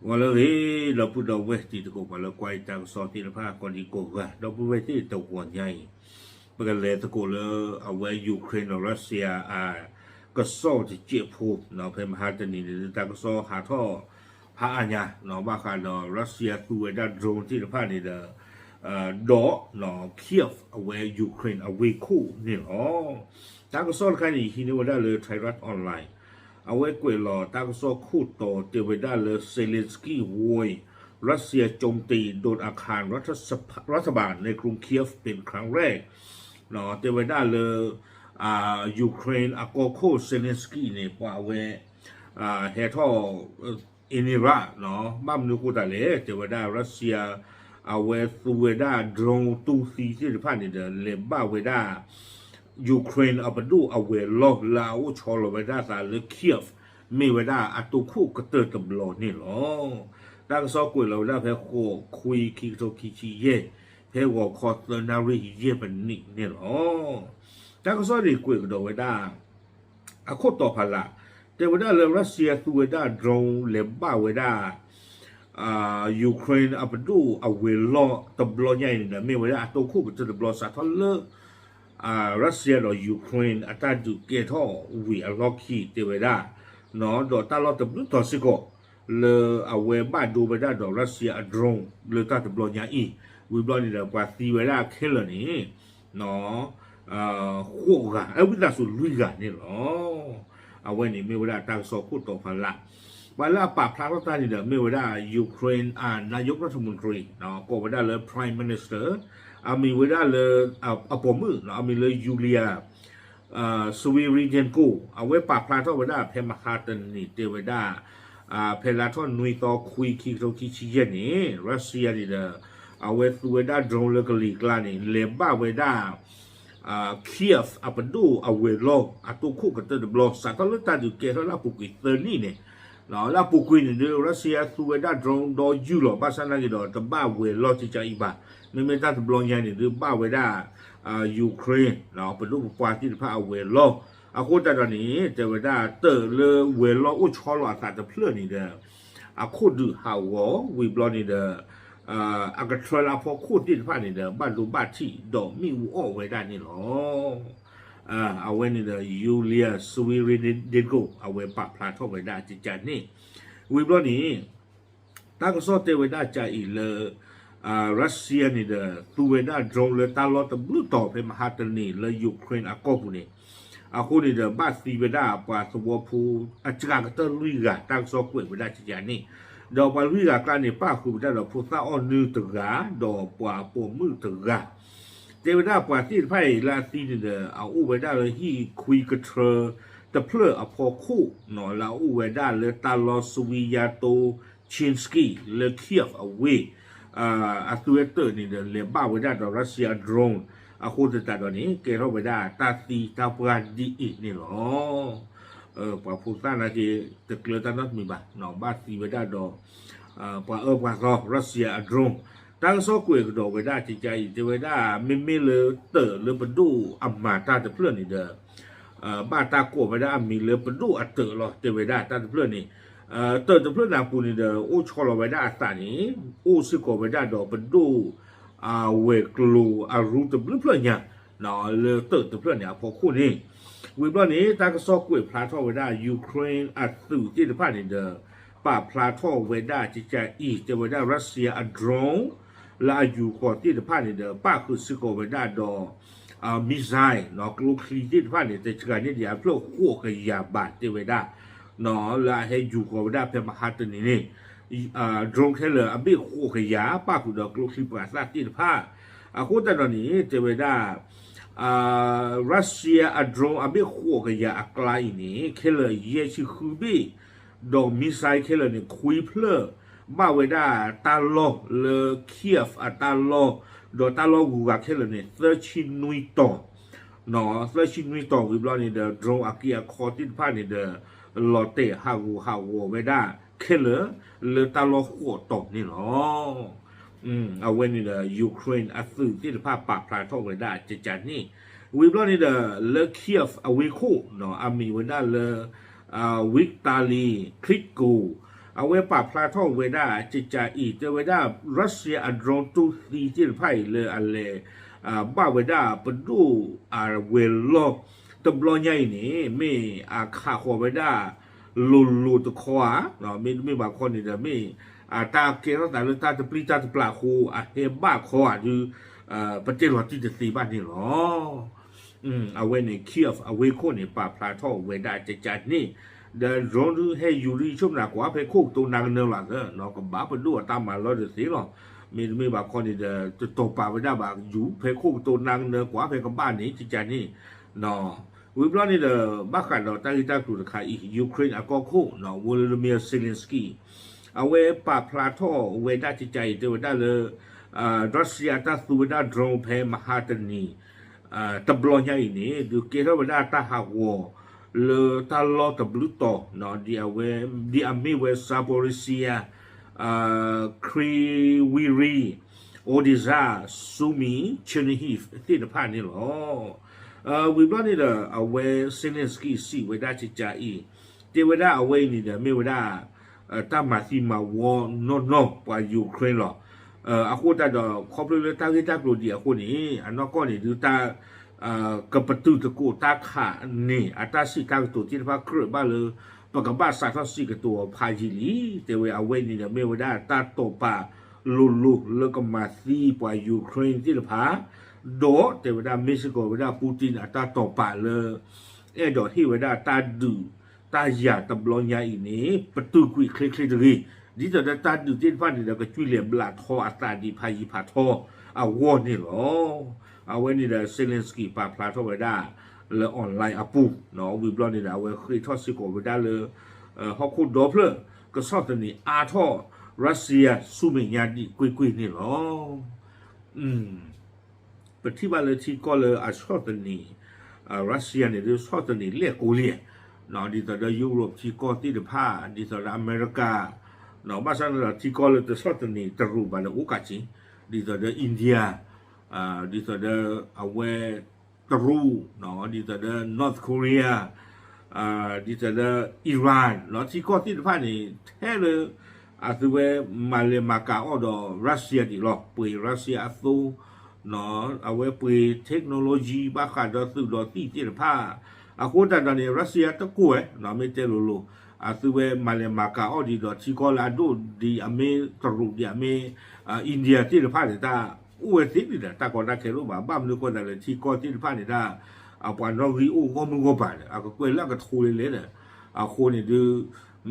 ဂီၤလၢအဂ့ၤ ဒီပုၢ်ဒီဝဲၢ်တံၤသကိး ပှၤလၢကွၢ်ယတၢ်ကစီၣ်သ့ၣ်တဖၣ် ကိးဒံကိးဂၤ ဒီပုၢ်ဝဲၢ်သ့ၣ်တဂီၤညါအံၤ ပကလဲၤသကိးလၢအဝဲ Ukraine ဒီး Russia အကစီၣ်တစဲးဖိ ဖဲမဟါတနံၤန့ၣ် တၢ်ကစီၣ်ဟးထီၣ်ဖးအါညါ ဘၣ်ဃးဒီး Russia သူဝဲဒၣ် drone သ့ၣ်တဖၣ်န့ၣ်ဒီး ဒီး Kyiv အဝဲ Ukraine အဝ့ၢ်ခိၣ်န့ၣ်လီၤ. တၢ်ကစီၣ်တခါန့ၣ် ယဟံးန့ၢ်ဝဲဒၣ်လၢ Thairath Online အဝဲကွဲးလီၤတၢ်ကစီၣ်ခိၣ်တီတဲဝဲဒၣ်လၢ Zelenskyy ဝံၤ Russia โจมตีโดรนอาคารรัฐสภา รัฐบาลในกรุงเคียฟเป็นครั้งแรก တဲဝဲဒၣ်လၢ Ukraine အကီၢ်ခိၣ် Zelenskyy န့ၣ် ပှၤအဝဲ ဟဲထီၣ် အ့န့ရၣ် ဘၣ်မနုၤအဃိသတးလဲၣ် တဲဝဲဒၣ် Russia အဝဲသူဝဲဒၣ် drone တူၢ်သံသ့ၣ်တဖၣ်န့ၣ်ဒီး လဲၤဘၣ်ဝဲဒၣ် Ukraine အပဒိၣ်အဝဲၤလီၢ်လၢအအိၣ်ဆီလီၤဝဲဒၣ်အသးလၢ Kyiv မ့ၢ်ဝဲဒၣ်အတိခိၣ်ကတၢၢ်တဘျီန့ၣ်လီၤ. တၢ်ကစီၣ်ကွဲးလီၤဝဲဒၣ်ဖဲ ဃိး ခွံ ခံကထိခံဆံယဲၢ် ဖဲဂီၤခီသၢနၣ်ရံၣ်ယဲၢ်မံးနံးန့ၣ်လီၤ. တၢ်ကစီၣ်န့ၣ်ကွဲးကဒီးဝဲဒၣ် အခိၣ်တီဖးလး တဲဝဲဒၣ်လၢ Russia သူဝဲဒၣ် drone လဲၤဘၣ်ဝဲဒၣ် Ukraine အပဒိၣ်အဝဲၤလီၢ်တဘျီညါအံၤန့ၣ်ဒီး မ့ၢ်ဝဲဒၣ်အတိခိၣ်ကတၢၢ်တဘျီစးထီၣ်လၢ Russia ဒီး Ukraine အတၢ်ဒုးကဲထီၣ်ဝံၤအလီၢ်ခံတဲဝဲဒၣ် ဒီးတၢ်လီၢ်တဘျုးတီၤစ့ၢ်ကီး လၢအဝဲဘၣ်ဒိဝဲဒၣ်ဒီး Russia အ drone လၢတၢ်တဘျီညါအံၤ ဝံၤဘျီန့ၣ်ဒီး ပှၤသံဝဲဒၣ်ခဲလၢာ်န့ၣ် ဃိးဂၤ အဝံသးစူၤလွံၢ်ဂၤန့ၣ်လီၤ. အဝဲန့ၣ်မ့ၢ်ဝဲဒၣ်တၢ်ကစီၣ်ခိၣ်တီဖးလး ပှၤလၢအပာ်ဖျါထီၣ်တၢ်န့ၣ်ဒီး မ့ၢ်ဝဲဒၣ် Ukraine အ နာယုၢ်ကရၢၢ်မူးတရံး ကိးဝဲဒၣ်လၢ Prime Minister အမံၤဝဲဒၣ်လၢ အပိာ်မုၣ် အမံၤလၢ Yulia Sviridenko အဝဲပာ်ဖျါထီၣ်ဝဲဒၣ်ဖဲမဟါတနံၤတဲဝဲဒၣ် ဖဲလါထီၣ်နွံသီခွံ ခံကထိခံဆံယဲၢ်န့ၣ် Russia န့ၣ်ဒီး အဝဲသူဝဲဒၣ် drone လၢကလံၤကျါန့ၣ် လဲၤဘၣ်ဝဲဒၣ် Kyiv အပဒိၣ်အဝဲၤလီၢ် အတိခိၣ်ကတၢၢ်တဘျီ စးထီၣ်လၢတၢ်ဒုးကဲထီၣ်လၢအပူၤကွံာ်သၢနံၣ်န့ၣ် လၢအပူၤကွံာ်န့ၣ်ဒီး Russia သူဝဲဒၣ် drone ဒီးယူၢ်လီၤ ဘၣ်ဆၣ်နာ်က့ၤဒီး တဘၣ်ဝဲၤလီၢ်ကကအံၤဘၣ်. မ့မ့ၢ်တၢ်တဘျီညါန့ၣ်ဒီး ဘၣ်ဝဲဒၣ် Ukraine ပဒိၣ်ပပှၢ်သ့ၣ်တဖၣ်အဝဲၤလီၢ် အဃိသတးဒီးန့ၣ် တဲဝဲဒၣ်တၢ်လၢဝဲၤလီၢ်အိၣ်ဆီလီၤအသးတဖျၢၣ်န့ၣ်ဒီး အခိၣ်ဒုးဟးဂီၤ ဝံၤဘျီန့ၣ်ဒီး အကထၢလၢအဖီခိၣ်သ့ၣ်တဖၣ်န့ၣ်ဒီး ဘၣ်ဒိဘၣ်ထံးဒီးမ့ၣ်အူအီၣ်ဝဲဒၣ်န့ၣ်လီၤ. အဝဲန့ၣ်ဒီး Yulia Sviridenko အဝဲပာ်ဖျါထီၣ်ဝဲဒၣ်ကကန့ၣ် ဝံၤဘျီန့ၣ် တၢ်ကစီၣ်တဲဝဲဒၣ်ကအံၤလၢ Russia န့ၣ်ဒီး သူဝဲဒၣ် drone လၢတၢ်လီၢ်တဘျုးတီၤဖဲမဟါတနံၤလၢ Ukraine အကီၢ်ပူၤန့ၣ် အဃိန့ၣ်ဒီး ဘၣ်သံဝဲဒၣ်ပှၤသဝီဖိအစှၤကတၢၢ်လွံၢ်ဂၤ တၢ်ကစီၣ်ကွဲးဝဲဒၣ်ကကန့ၣ် ဒီးပှၤလွံၢ်ဂၤကျါန့ၣ် ပၣ်ဃုာ်ဝဲဒၣ်ဒီးဖိသၣ်အီၣ်နုၢ်တဂၤ ဒီးပှၤပိာ်မုၣ်တဂၤ တဲဝဲဒၣ်ပှၤသ့ၣ်တဖၣ်အံၤလၢအသံန့ၣ်ဒီး အအိၣ်ဝဲဒၣ်လၢဟံၣ်ခွံကထြၢတဖျၢၣ်အဖီခိၣ် လၢအအိၣ်ဝဲဒၣ်လၢတၢ်လီၢ် Sviatochinsk လၢ Kyiv အဝ့ၢ် အသုဝဲတၢၣ်န့ၣ်ဒီး လဲၤဘၣ်ဝဲဒၣ်ဒီး Russia drone အဃိသတးဒီးန့ၣ် ကဲထီၣ်ဝဲဒၣ်တၢ်သံတၢ်ပှၢ်ဒ်အံၤန့ၣ်လီၤ. ပှၤဖိသၣ်နာ်က့ၤ တကျၢၤတၢ်နီတမံၤဘၣ် ဘၣ်သံဝဲဒၣ်ဒီး ပှၤအၢပှၤသီ Russia အ drone တၢ်ကစီၣ်ကွဲးကဒီးဝဲဒၣ်ကကအံၤ တဲဝဲဒၣ် မ့မ့ၢ်လၢတၢၣ်လၢပဒိၣ်အမၤတၢ်တဖျၢၣ်န့ၣ်ဒီး ဘၣ်တၢ်ကိးဝဲဒၣ်အမံၤလၢပဒိၣ်အတၢၣ်လီၤ တဲဝဲဒၣ်တၢ်တဖျၢၣ်န့ၣ် တၢၣ်တဖျၢၣ်န့ၣ်အပူၤန့ၣ်ဒီး အိၣ်ဆီလီၤဝဲဒၣ်အသးန့ၣ် အိၣ်စ့ၢ်ကီးဝဲဒၣ်ဒီးပဒိၣ် အဝဲၤကျိၤအရူတဘျုးဖျၢၣ်ညါ လၢတၢၣ်တဖျၢၣ်န့ၣ်အဖီခိၣ်န့ၣ် ဝံၤဘျီန့ၣ် တၢ်ကစီၣ်ကွဲးဖျါထီၣ်ဝဲဒၣ် Ukraine အသုးသ့ၣ်တဖၣ်န့ၣ်ဒီး ပာ်ဖျါထီၣ်ဝဲဒၣ်ကကအံၤ တဲဝဲဒၣ် Russia အ drone လၢအယူၤဃီၤသ့ၣ်တဖၣ်န့ၣ်ဒီး ပၣ်ဃုာ်စ့ၢ်ကီးဝဲဒၣ်ဒီး missile ကျိချံသ့ၣ်တဖၣ်န့ၣ် တစှၤန့ၢ်ဒံးအဖျၢၣ်ဃိးကယၤဘးတဲဝဲဒၣ် လၢအဟဲယူၤဃီၤဝဲဒၣ်ဖဲမဟါတနံၤန့ၣ် drone ခဲလၢာ်အဘ့ၣ်ဃိးကယၤ ပၣ်ဃုာ်ဒီးကျိချံပှၤသၣ်သ့ၣ်တဖၣ် အဃိသတးဒီးန့ၣ် တဲဝဲဒၣ် Russia အ drone အဘ့ၣ်ဃိးကယၤအကျါအံၤန့ၣ် ခဲလၢာ်ယဲၢ်ဆံဃုဘ့ၣ် ဒီး missile ခဲလၢာ်န့ၣ် ခွံဖျၢၣ် ဘၣ်ဝဲဒၣ်တၢ်လီၢ်လၢ Kyiv အတၢ်လီၢ် ဒီးတၢ်လီၢ်ဂုၤဂၤခဲလၢာ်န့ၣ် သၢဆံနွံတီၤ သၢဆံနွံတီၤဝံၤဘျီန့ၣ်ဒီး drone အက့အခီသ့ၣ်တဖၣ်န့ၣ်ဒီး လီၤတဲာ်ဟးဂူာ်ဟးဂီၤဝဲဒၣ်ခဲလၢာ် လၢတၢ်လီၢ်ဃိးတီၤန့ၣ်လီၤ. အဝဲန့ၣ်ဒီး Ukraine အသုးသ့ၣ်တဖၣ်ပာ်ဖျါထီၣ်ဝဲဒၣ်ကကန့ၣ် ဝံၤဘျီန့ၣ်ဒီး လၢ Kyiv အဝ့ၢ်ခိၣ် အမံၤဝဲဒၣ်လၢ Vitali Klitschko အဝဲပာ်ဖျါထီၣ်ဝဲဒၣ်ကကးအံၤ တဲဝဲဒၣ် Russia အ drone တူၢ်သံသ့ၣ်တဖၣ်အံၤလၢအလဲၤ ဘၣ်ဝဲဒၣ်ပဒိၣ်အဝဲၤလီၢ်တဘျီညါအံၤန့ၣ် မ့ၢ်အခးဃီၤဝဲဒၣ်လိၤလိၤတခီဧါ, မ့တမ့ၢ်ဘၣ်ခီန့ၣ်ဒီး မ့ၢ်အတၢ်ကဲထီၣ်သးလၢတၢ်တပျံၤတၢ်တပျၢ်အဃိ အဟဲဘၣ်ခီဧါဒုး ပတဲလီၤတံၢ်တသ့ဘၣ်န့ၣ်လီၤ. အဝဲန့ၣ် Kyiv အဝ့ၢ်ခိၣ်န့ၣ် ပာ်ဖျါထီၣ်ဝဲဒၣ်ကကးန့ၣ်, ဒီး drone ဒုးဟဲယူၤဒုးယဆိကမိၣ်ကွၢ်ဖဲခိၣ်ကတိၤနၤကနၢလီၤသၢ ကဘၣ်ပဒိၣ်အတၢ်မၤလီၢ်တသ့လီၤ. မ့တမ့ၢ်ဘၣ်ခီန့ၣ်ဒီး တတီၤပာ်ဝဲဒၣ်ဘၣ် ယူၤဖဲခိၣ်ကတိၤနၤကနၢကွၢ်ဖဲကဘၣ်န့ၣ် ကကးန့ၣ် ဝံၤဘျီန့ၣ်ဒီး ဘၣ်ဃးဒီးတၢ်ဂ့ၢ်တၢ်ကျိၤတခါအံၤ Ukraine အကီၢ်ခိၣ် Volodymyr Zelensky အဝဲပာ်ဖျါထီၣ်ဝဲဒၣ်ကကးအံၤ တဲဝဲဒၣ်လၢ Russia အတၢ်သူဝဲဒၣ် drone ဖဲမဟါတနံၤ တဘျီညါအံၤန့ၣ် ဒုးကဲထီၣ်ဝဲဒၣ်တၢ်ဟးဂီၤလၢတၢ်လီၢ်တဘျုးတီၤ ဒ်အဝဲ ဒ်အမ့ၢ်ဝဲ Zaporizhzhia, Kryvyi Rih, Odesa, Sumy, Chernihiv သ့ၣ်တဖၣ်န့ၣ်လီၤ. ဝံၤဘျီန့ၣ်ဒီး အဝဲ Zelensky စံးဝဲဒၣ်ကကးအံၤ တဲဝဲဒၣ်အဝဲအံၤန့ၣ်ဒီး မ့ၢ်ဝဲဒၣ် တၢ်မၤသံမၤဝီနီၢ်နီၢ်ပှၤ Ukraine လီၤ. အဃိသတးဒီး ခီဖျိလၢတၢ်ဂ့ၢ်တၢ်ကျိၤဒံးအဃိန့ၣ် အနီၢ်ကီၢ်န့ၣ်ဒုးတၢ် ကပတုာ်သကိးတၢ်ခးန့ၣ် အတၢ်စံးတၢ်ကတိၤသ့ၣ်တဖၣ်ကြၢးဘၣ်လၢ ပကဘၣ်စးထီၣ်စံးကတိၤအီၤဖးယံာ်လံ. တဲဝဲအဝဲအံၤန့ၣ်ဒီး မ့ၢ်ဝဲဒၣ်တၢ်တိာ်ပာ်လိၤလိၤလၢကမၤသံပှၤ Ukraine သ့ၣ်တဖၣ် ဒီးတဲဝဲဒၣ် မ့ၢ်စ့ၢ်ကီးဝဲဒၣ် Putin အတၢ်တိာ်ပာ်လၢ အဲၣ်ဒိးဟ့ၣ်ဝဲဒၣ်တၢ်ဒုးတၢ်ယၤတဘျီညါအံၤန့ၣ် ပတုာ်ကွံာ်ချ့ချ့တဂ့ၤ, ဒ်သိးဒီးတၢ်ဒုးသ့ၣ်တဖၣ်န့ၣ်ဒီး ကကွံာ်လဲၤဘျးထီအသးဒံးဖးယံၤဖးထီအဂီၢ်န့ၣ်လီၤ. အဝဲန့ၣ်ဒီး Zelensky ပာ်ဖျါထီၣ်ဝဲဒၣ်လၢ online အပူၤ ဝံၤဘျီန့ၣ်ဒီး အဝဲဃ့ထီၣ်စ့ၢ်ကီးဝဲဒၣ်လၢ ဟီၣ်ခိၣ်ဒီဖျၢၣ် ကဆီၣ်သနံးအါထီၣ် Russia ဆူမဲာ်ညါဒံးကွ့ၢ်ကွ့ၢ်န့ၣ်လီၤ. ပထံၣ်ဘၣ်လၢထံကီၢ်လၢအဆီၣ်သနံး Russia န့ၣ်ဒုးဆီၣ်သနံးလဲၣ်ကိးလံ, ဒ်သိးဒီး Europe ထံကီၢ်သ့ၣ်တဖၣ် ဒ်သိးဒီးအမဲရကၤ, ဘၣ်ဆၣ်န့ၣ်ဒီးထံကီၢ်လၢတဆီၣ်သနံးတရူးဘၣ်လၢအိၣ်ကးက့ၤ, ဒ်သိးဒီး India, ဒ်သိးဒီးအဝဲတရူး, ဒ်သိးဒီး North Korea, ဒ်သိးဒီး Iran လီၤ ထံကီၢ်သ့ၣ်တဖၣ်န့ၣ် ထဲလၢ အသုဝဲမၤလဲၤမၤကၤအီၣ်ဒီး Russia ဒံးလီၤ. ပှ့ၤ Russia အသိ အဝဲပှ့ၤ technology ဘၣ်ဃးဒီးသုးဒီးသံၣ်သ့ၣ်တဖၣ် အဃိသတးဒီးန့ၣ် Russia တကိးဝဲ မ့ၢ်တဲလိၤလိၤ အသုဝဲမၤလဲၤမၤကၤအီၣ်ဒံးဒီးထံကီၢ်လၢအဒိၣ်ဒံး အမ့ၢ်တရူးဒံး အမ့ၢ် India သ့ၣ်တဖၣ်န့ၣ် တၢ်အိၣ်ဝဲသ့ဒံးဒီး တၢ်ကီတၢ်ခဲတအိၣ်ဘၣ်. ဘၣ်မနုၤဃိသတးလဲၣ် ထံကီၢ်သ့ၣ်တဖၣ်န့ၣ် တၢ် အပှၤနီၣ်ဂံၢ်အိၣ်ဂီၢ်မုၢ်ဂီၢ်ပၤဒီး အကကွဲၢ်လၢအကထိလဲၤလဲၣ်ဒီး အဃိန့ၣ်ဒုး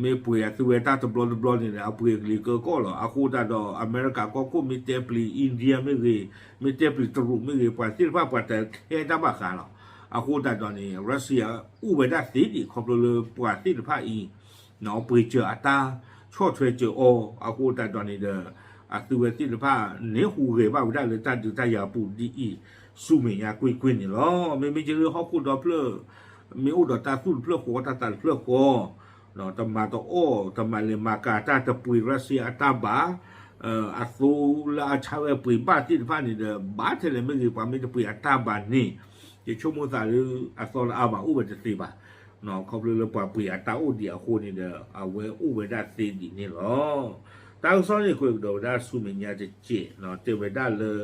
မ့ၢ်ပှ့ၤအသုဝဲတၢ်တဘျီတဘျီန့ၣ်ဒီး အပှ့ၤအကလံၤကၢကီၢ်လီၤ. အဃိသတးဒီး အမဲရကၤကီၢ်ခိၣ် မ့ၢ်တဲပျံၤ India မ့ၢ်ဂ့ၤ, မ့ၢ်တဲပျံၤတရူးမ့ၢ်ဂ့ၤ, ပှၤသ့ၣ်တဖၣ်ပှၤတခဲတၢ်ဘၣ်ဃးလီၤ. အဃိသတးဒီးန့ၣ် Russia အိၣ်ဝဲဒၣ်သ့ဒံး ခီဖျိလၢပှၤသ့ၣ်တဖၣ်အံၤ ပှ့ၤစၢၤအတၢ်ဆီၣ်ထွဲစၢၤအီၤ အဃိသတးဒီးန့ၣ်ဒီး အသုဝဲသ့ၣ်တဖၣ် န့ၢ်ဟူးဂဲၤဘၣ်ဝဲဒၣ်လၢတၢ်ဒုးတၢ်ယၤပူၤဒ်အံၤ ဆူမဲာ်ညါကွ့ၢ်ကွ့ၢ်န့ၣ်လီၤ. မ့မ့ၢ်က့လၢဟီၣ်ခိၣ်ဒီဖျၢၣ် မ့ၢ်အိၣ်ဒီးတၢ်သူၣ်တဖျၢၣ်ဃီ တၢ်သးတဖျၢၣ်ဃီ တမၤတအီၣ် တမၤလဲၤမၤကၤတၢ် တပှ့ၤ Russia အတၢ်ဘၣ် အသိလၢအဆါဝဲပှ့ၤဘၣ်သ့ၣ်တဖၣ်န့ၣ်ဒီး ဘၣ်ထဲလဲၣ်မ့ၢ်ဂ့ၤ ပှၤမ့ၢ်တပှ့ၤအတၢ်ဘၣ်န့ၣ် ယဆိကမိၣ်သးလၢအသီလၢအဘၣ်အိၣ်ဝဲတသ့ဘၣ်. ခီဖျိလၢပှၤပှ့ၤအတၢ်အိၣ်ဒံးအဃိန့ၣ်ဒီး အဝဲအိၣ်ဝဲဒၣ်သ့ဒံးန့ၣ်လီၤ. တၢ်ကစီၣ်န့ၣ် ကွဲးကဒီးဝဲဒၣ်ဆူမဲာ်ညါတစဲး တဲဝဲဒၣ်လၢ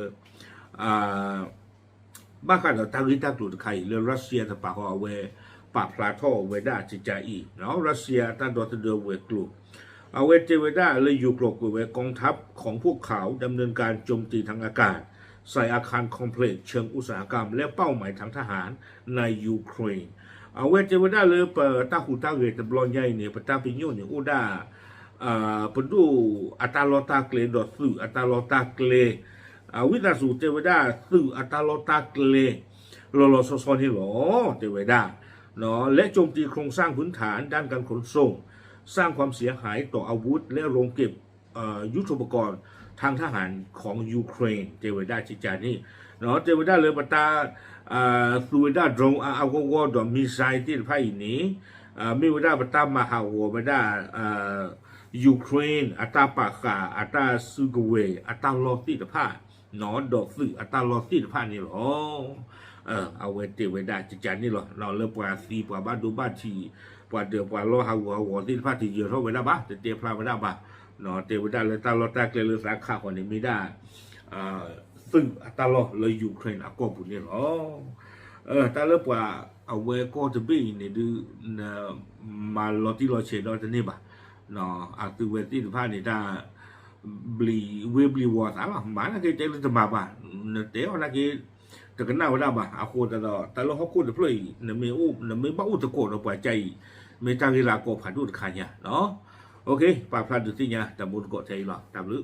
ဘၣ်ဃးဒီးတၢ်ဂ့ၢ်တၢ်ကျိၤတခါအံၤ လၢ Russia တပာ်ဃီအဝဲ ပာ်ဖျါထီၣ်ဝဲဒၣ်ကကးအံၤ Russia အတၢ်ဒီသဒၢဝဲၤကျိၤ အဝဲတဲဝဲဒၣ်လၢ ယူၤကျိၤကွဲးဝဲ กองทัพของพวกเขาดำเนินการโจมตีทางอากาศใส่อาคารคอมเพล็กซ์เชิงอุตสาหกรรมและเป้าหมายทางทหารในยูเครน အဝဲတဲဝဲဒၣ်လၢပတၢ်ဟူးတၢ်ဂဲၤတဘျီညါအံၤန့ၣ် ပတၢ်ပညိၣ်န့ၣ်အိၣ်ဒၣ် ပဒိၣ်အတၢ်လီၢ်တၢ်ကျဲဒီးသုးအတၢ်လီၢ်တၢ်ကျဲ ဝံသးစူၤတဲဝဲဒၣ်သုးအတၢ်လီၢ်တၢ်ကျဲ လီၤလီၤဆီဆီန့ၣ်လီၤ တဲဝဲဒၣ် และโจมตีโครงสร้างพื้นฐานด้านการขนส่ง สร้างความเสียหายต่ออาวุธและโรงเก็บยุทโธปกรณ์ทางทหารของยูเครน တဲဝဲဒၣ်ကကးန့ၣ် တဲဝဲဒၣ်လၢပတၢ် သူဝဲဒၣ် drone အါအါဂီၢ်ဂီၢ်ဒီး missile သ့ၣ်တဖၣ်အံၤန့ၣ် မ့ၢ်ဝဲဒၣ်ပတၢ်မၤဟးဂီၤဝဲဒၣ် Ukraine အတၢ်ပာ်ဃာ်အတၢ်စုကဝဲၤအတၢ်လီၢ်သ့ၣ်တဖၣ် ဒီးသုးအတၢ်လီၢ်သ့ၣ်တဖၣ်န့ၣ်လီၤ. အဝဲတဲဝဲဒၣ်ကကန့ၣ်လီၤ. လၢပှၤသံပှၤဘၣ်ဒိဘၣ်ထံး ပှၤဒၢးပှၤလီၢ်ဟးဂူာ်ဟးဂီၤသ့ၣ်တဖၣ်တယၢၤထီၣ်ဝဲဒၣ်ဘၣ်, တတဲဖျါဝဲဒၣ်ဘၣ်. တဲဝဲဒၣ်လၢတၢ်လီၢ်တၢ်ကျဲလၢသးခးဃီန့ၣ် မ့ၢ်ဒၣ် သုးအတၢ်လီၢ်လၢ Ukraine အကီၢ်ပူၤန့ၣ်လီၤ. တၢ်လၢပှၤအဝဲကီၢ်တဘ့ၣ်အံၤန့ၣ်ဒုး မၤလီၤတံၢ်လီၤဆဲးဒီးတန့ၢ်ဘၣ်. အသုဝဲသ့ၣ်တဖၣ်န့ၣ် တၢ် ဘျံးဝ့ၢ်ဘျံးဝီၤသးလီၤ. မၤနာ်က့တဲလၢတမၤဘၣ်, နတဲအီၤနာ်က့ တကနၣ်ဝဲဒၣ်ဘၣ်. အဃိသတးဒီး တၢ်လၢဟီၣ်ခိၣ်တဖျၢၣ်အံၤ နမ့ၢ်ဘၣ်အိၣ်သကိးဒီးပှၤကါအံၤ မ့ၢ်တၢ်ဂ့ၢ်လၢအကီဖးဒိၣ်တခါညါလီၤ. ပာ်ဖျါဒုးသ့ၣ်ညါတၢ်မူတကိးထဲအံၤလီၤ. တၢ်ဘျုး